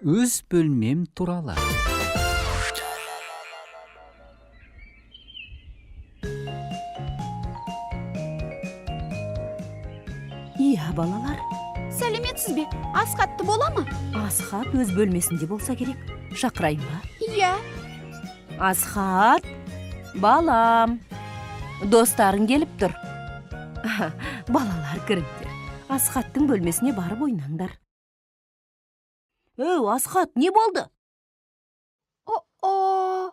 Өз бөлмем туралы. Иә, балалар. Сәлеметсіз бе? Асхатты бола ма? Асхат өз бөлмесінде болса керек. Шақырайын ба? Иә. Асхат, балам, достарың келіп тұр. Балалар, кіріңдер. Асхаттың бөлмесіне барып ойнаңдар. Өу, Асхат, не болды? О-о!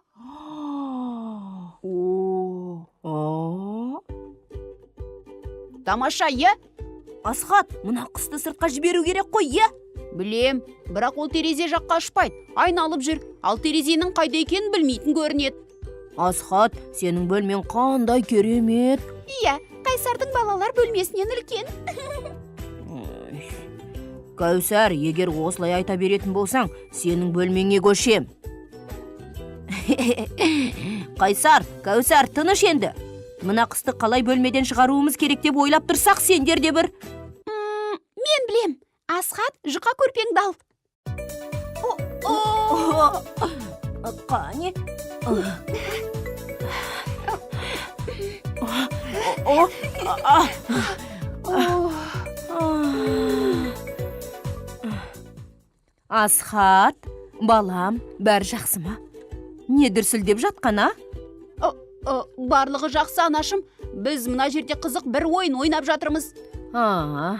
О, о. Тамаша, иә? Асхат, мына құсты сыртқа жіберу керек қой, иә? Білем, бірақ ол терезе жаққа ұшпайды, айналып жүр. Ал терезенің қайда екенін білмейтін көрінеді. Асхат, сенің бөлмең қандай керемет. Иә, Қайсардың балалар бөлмесінен үлкен. Ой. Кәусар, егер осылай айта беретін болсаң, сенің бөлмеңе көшем. Қайсар, Кәусар, тыныш енді. Мына құсты қалай бөлмеден шығаруымыз керек деп ойлап тұрсақ, сендер де бір. Мен білем. Асхат, жұқа көрпеңді ал. О-о! Қане? О, а, О, Асхат, балам, бәрі жақсы ма? Не дүрсілдеп жатқан, а? О, барлығы жақсы, анашым. Біз мына жерде қызық бір ойын ойнап жатырмыз. А.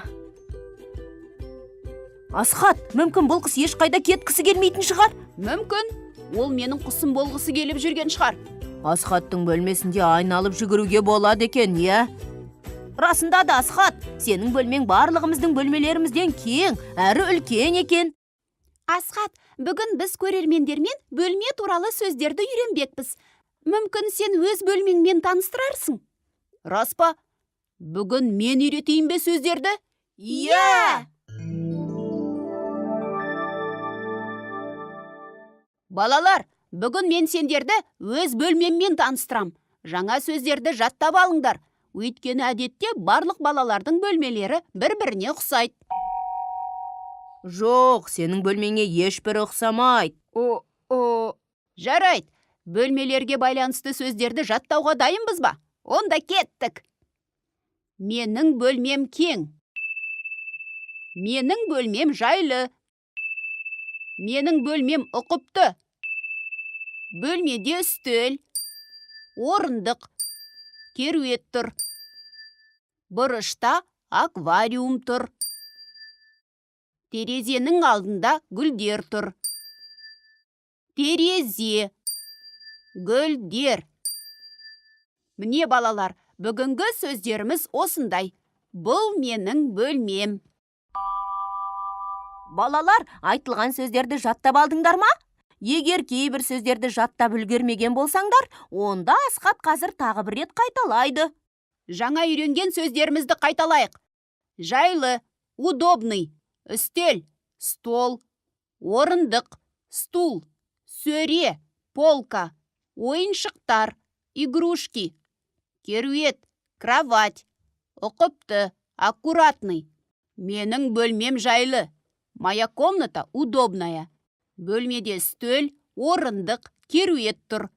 Асхат, мүмкін бұл құс ешқайда кеткісі келмейтін шығар. Мүмкін, ол менің құсым болғысы келіп жүрген шығар. Асхаттың бөлмесінде айналып жүгіруге болады екен, иә? Расында да, Асхат, сенің бөлмең барлығымыздың бөлмелерімізден кең, әрі үлкен екен. Асхат, бүгін біз көрермендермен бөлме туралы сөздерді үйренбекпіз. Мүмкін, сен өз бөлмеңмен таныстырарсың. Рас па? Бүгін мен үйретейін бе сөздерді? Иә! Балалар, бүгін мен сендерді өз бөлмеммен таныстырам. Жаңа сөздерді жаттап алыңдар. Өйткені әдетте барлық балалардың бөлмелері бір-біріне ұқсайды. Жоқ, сенің бөлмеңе ешбірі ұқсамайды. О, жарайды. Бөлмелерге байланысты сөздерді жаттауға дайынбыз ба? Онда кеттік. Менің бөлмем кең. Менің бөлмем жайлы. Менің бөлмем ұқыпты. Бөлмеде үстел, орындық, керует тұр. Бұрышта аквариум тұр. Терезенің алдында гүлдер тұр. Терезе, гүлдер. Міне, балалар, бүгінгі сөздеріміз осындай. Бұл менің бөлмем. Балалар, айтылған сөздерді жаттап алдыңдар ма? Егер кейбір сөздерді жаттап үлгермеген болсаңдар, онда Асхат қазір тағы бір рет қайталайды. Жаңа үйренген сөздерімізді қайталайық. Жайлы, удобный, үстел, стол, орындық, стул, сөре, полка, ойыншықтар, игрушки, керует, кровать, ұқыпты, аккуратный. Менің бөлмем жайлы. Моя комната удобная. Бөлмеде үстел, орындық, керует тұр.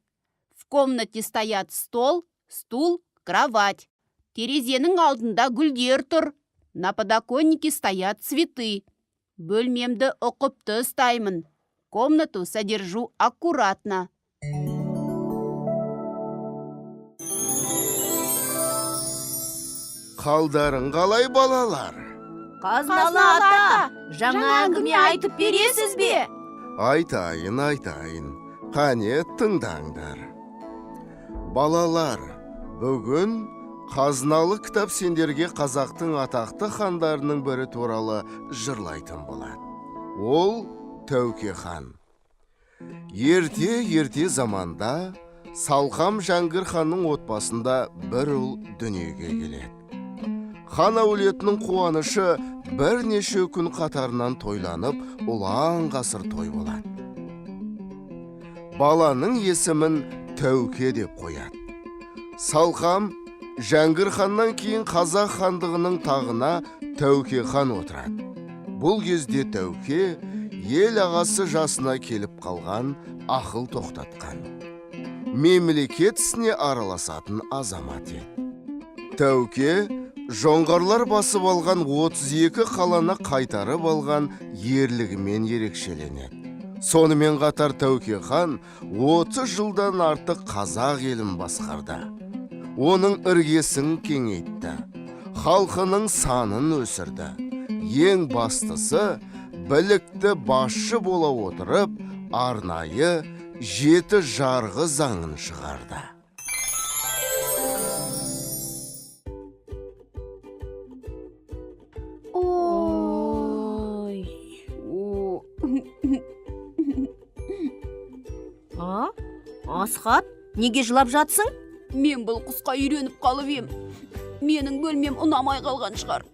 В комнате стоят стол, стул, кровать. Терезенің алдында гүлдер тұр. На подоконнике стоят цветы. Бөлмемді ұқыпты ұстаймын. Комнату содержу аккуратно. Қалдарың қалай, балалар? Қазыналы ата, жаңа әңгіме айтып бересіз бе? Айтайын, айтайын. Қане, тыңдаңдар. Балалар, бүгін қазыналы кітап сендерге қазақтың атақты хандарының бірі туралы жырлайтын болады. Ол Тәуке хан. Ерте-ерте заманда Салқам Жәңгір ханның отбасында бір ұл дүниеге келеді. Хан әулетінің қуанышы бірнеше күн қатарынан тойланып, ұлан ғасыр той болады. Баланың есімін Тәуке деп қояды. Салқам Жәңгір ханнан кейін қазақ хандығының тағына Тәуке хан отырады. Бұл кезде Тәуке ел ағасы жасына келіп қалған ақыл тоқтатқан. Мемлекет ісіне араласатын азамат еді. Тәуке жоңғарлар басып алған 32 қаланы қайтарып алған ерлігімен ерекшеленеді. Сонымен қатар Тәуке хан 30 жылдан артық қазақ елін басқарды. Оның іргесін кеңейтті, халқының санын өсірді. Ең бастысы, білікті басшы бола отырып, арнайы жеті жарғы заңын шығарды. Ой. О, А? Асхат, неге жылап жатсың? Мен бұл құсқа үйреніп қалып ем. Менің бөлмем ұнамай қалған шығар.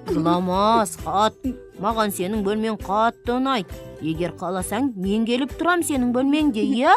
Жылама, Асхат. Маған сенің бөлмең қатты ұнайды. Егер қаласаң, мен келіп тұрам сенің бөлмеңде, иә?